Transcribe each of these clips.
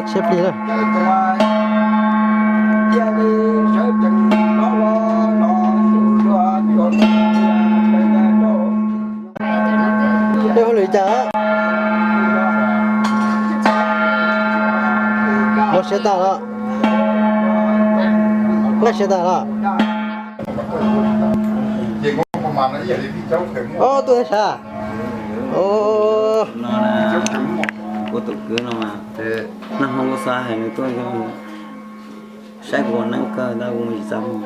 Siab plig na. Peb hu lwm cas? Mob siab tag los? Nqaij siab tag los? Ob tuaj thiab sav? Ua tus kwv no mas, nag hmo kuv xav hais nws tuaj saib kuv ua neeb kawg tab kuv tsis txaj muag.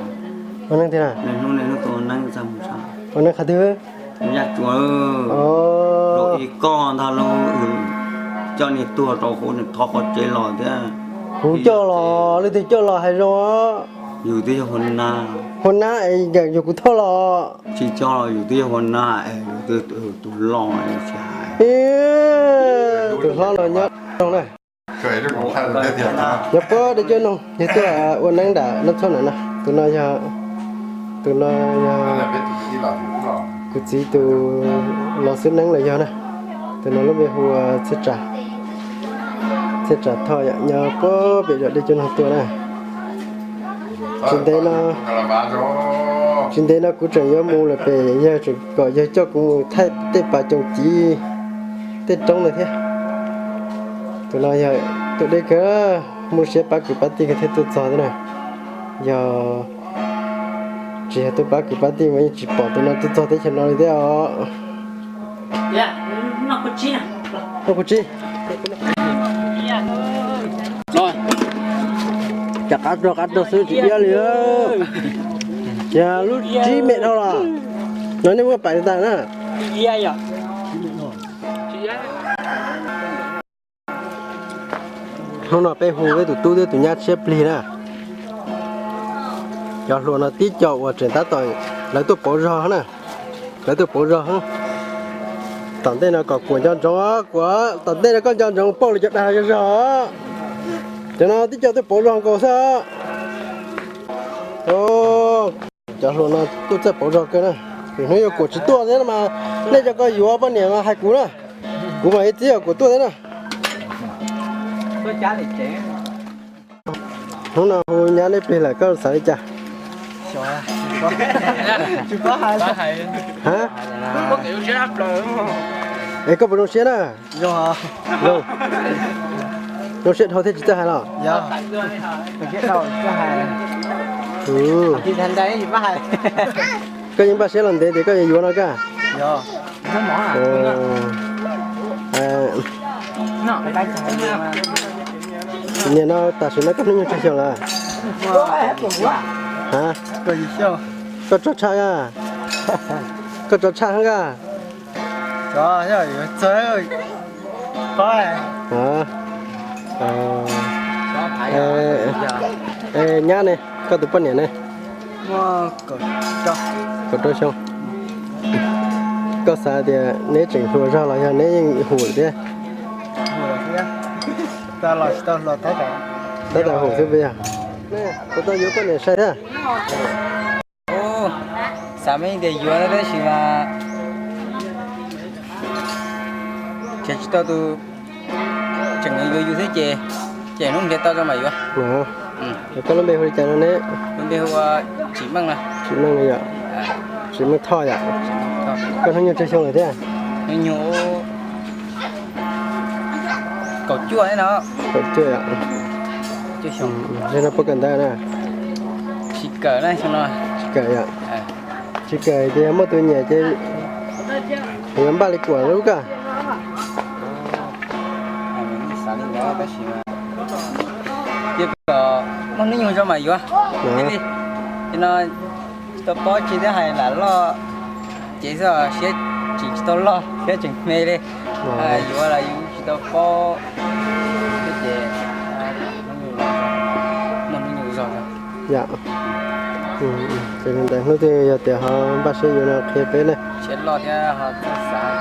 Ua neeb tiag na? Nws hnub niaj hnub tuaj ua neeb txaj muag tshaj. Ua neeb qhov twg? Yaj Tsua. Rau ib koj ntag lauj, coj niag tuag rau hauv nws thov qhov tsev los thiab. Kuv coj los, leej twg coj los hais zoo. Yus twb yog Hua Nab. Hua Nab es yog kuv thauj los. Tsis coj los yus twb yog Hua Nab es yus twb tus loj tsis hais. Tus hlob no nyob zoo na. Nyob puag deb cov noog, yog tuaj ua neeb nram Nab Txhoj na no. Tus no yog, tus no yog kuv txiv tus los xwb neeb los yog na. Tus no lub npe hu ua Txhiaj Tsa, Txhiaj Tsa Thoj yom, nyob puag pem zos deb cov noog tuaj na. Tsis ntev no, tsis ntev no kuv tseem yuav mus lawm pem, yawg tseem kom yawg coj kuv mus thaij tej pas coom civ tej roob ntawd thiab. Tus no yog tuaj deb kawg, muaj siab pab kwv pab tij kawg thiaj tuaj txog thiab na. Yog tsis yog tuaj pab kwv pab tij mas yeej tsis pom tus no tuaj txog teb chaws no li thiab os. Noj kuv tsib. Cov qab rog qab rog xwb tsis iab li. Yog lub tsib me dhau los. No nej muab pais tas na. Hnub no peb hu peb tus tub thiab tus nyab siab plig na. Cov hluas no tib co uas tseem tab tom lawv tuaj pauv zog na. Lawv tuaj pauv zog. Tom ntej no kom kuam nco ntsoov, kuam tom ntej no koj nco ntsoov pauj lawv cov dag zog zog. Cov no tib co tuaj pauv zog nkaus xwb. Cov hluas no kuj txawj pauv zog kawg na. Hnub yuav kuam tsis tuaj thiab mas nej cov ko yuav poj niam mas hais kuv na. Kuv mam li txib kom kuam tuaj thiab na. Hnub no hu nyab neb plig lawm koj xav li cas? Ha? Es koj puas zoo siab na? Zoo siab dhau thiaj tsis txawj hais los? Koj yeej npaj siab los ntev tias koj yuav yuav no kaj? Niam no tam sim no koj hnub nyoog tsawg xyoo lawm? Ha? Koj tso tshaj a? Koj tso tshaj hab kaj? Nyab ne, koj tus poj niam ne? Kaum rau xyoo. Koj xav tias neb tseem hluas zog los yog neb yeej hum lawm thiab? Tab tom hum xwb puas yog? Puas tau yuav poj niam sai thiab? Xav me tias yuav tab sis mas tseem tsis tau tus tseem yuav yus thiab ces, ces hnub nrhiav tau rau mam yuav. Koj lub npe hu li cas no ne? Lub npe hu ua Tsim Meej no. Tsim Meej no yom? Tsim Meej Thoj yom? Koj hnub nyoog tsawg xyoo lawm thiab? Hnub nyoog kaum cuaj no. Kaum cuaj yom? Cuaj xyoo. Li no puas kawm ntawv na? Tsis kawm na xyoo no. Tsis kawm yom? Tsis kawm ces yog muaj tus nyiam ces yuav npaj li kuam lub kaj. Xav li ntawd tab sis mas cia kom muaj hnub nyoog tso mam yuav. Li no tsis tau paub tsis thiab hais lam loj cev xwb, siab tseem tsis tau loj, siab tseem me li. Yuav los yus tsis tau paub thiab ces muaj hnub nyoog zog. Yom, ces li ntawd hnub twg yog tias ho npaj siab yuav no qhia peb na. Siab loj thiab ho txawj xav.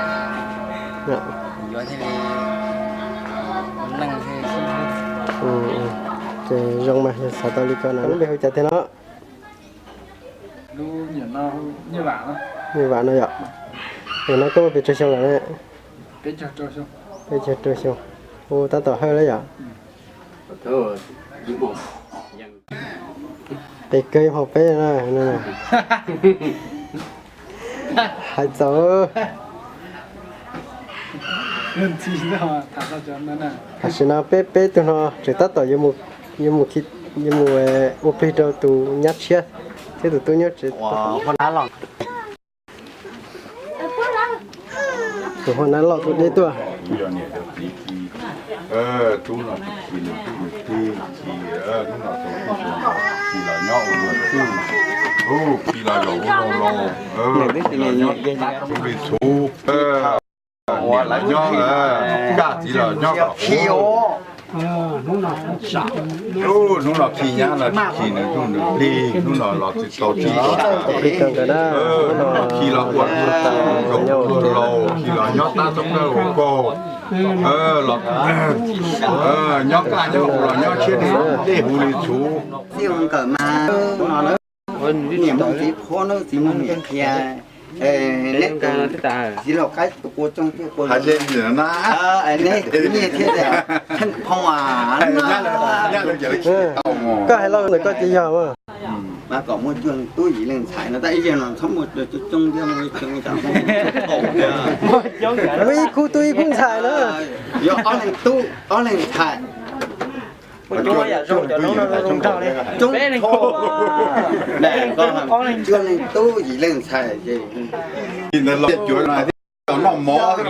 Yuav thiaj li ua neej thiaj li sib hlub. Ces zoo mas yog xav tau li ko na. Lub npe hu cas tiag no? Nyiaj Vam no yom. Nim no koj muaj pes tsawg xyoo lawm ne? Peb caug rau xyoo. Ua tab tom hawj lawm yom. Tes kawg hmo peb na. Hais txaus. Tam sim no peb peb tug no tseem tab tom yuav mus, yuav mus ua plig rau tus nyab tshiab thiab tus tub nyab tsev. Tus Huab Nab Lauj tus deb tuaj. Tub no tsis khi nws tub nws plig, khi hnub no tau tub tsis khi los nyob ua luag twj, khi los zaum ua luag laus, khi los nyob tab txob li txhuv, niam los nyob, kaj txiv los nyob kom huv. Hnub no khi nyab los tsis khi nws tub nws plig, hnub no los tsis tau tsis khi los ua luag laus, khi los nyob tab txob kawg ua kaug, los nyob kaj nyob huv los nyob tshiab li dej huv li txhuv. Txiv nkawm mas niam mus txiv qhuab, txiv mus niam qhia. Txiv laus qaib tus kua txooj thiaj kua, neb nyiaj thiab tias theej phoo a. Koj hais los ntawm koj ces yog mas. Mas kom muaj cuag leej tub yim leej ntxhais no, tab ib yam no txhob muaj coob coob thiab, muaj ib khub tub ib khub ntxhais na. Yog ob leeg tub ob leeg ntxhais. Coob, cuag leej tub yim leej ntxhais. Noj mov,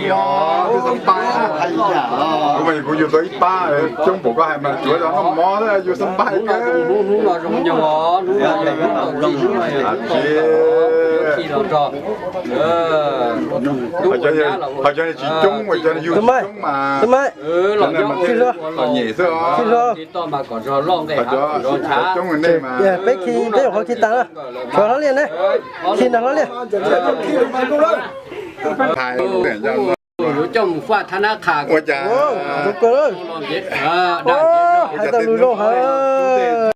kuv yug tau ib pab, coob pom koj hais mas cuav noj mov, yus xab npais kawg. Hais cov tsis coob, hais cov yug tsis coob mas, tsis hluas, tsis hluas. Cov coob nej mas. Peb khi peb yuav qhov khi tas na. Tshuav hlob liaj ne, khi nrog hlob liaj. Yuav coj mus faj thab nab qha. Ua cas, hais tau lus zoo heev.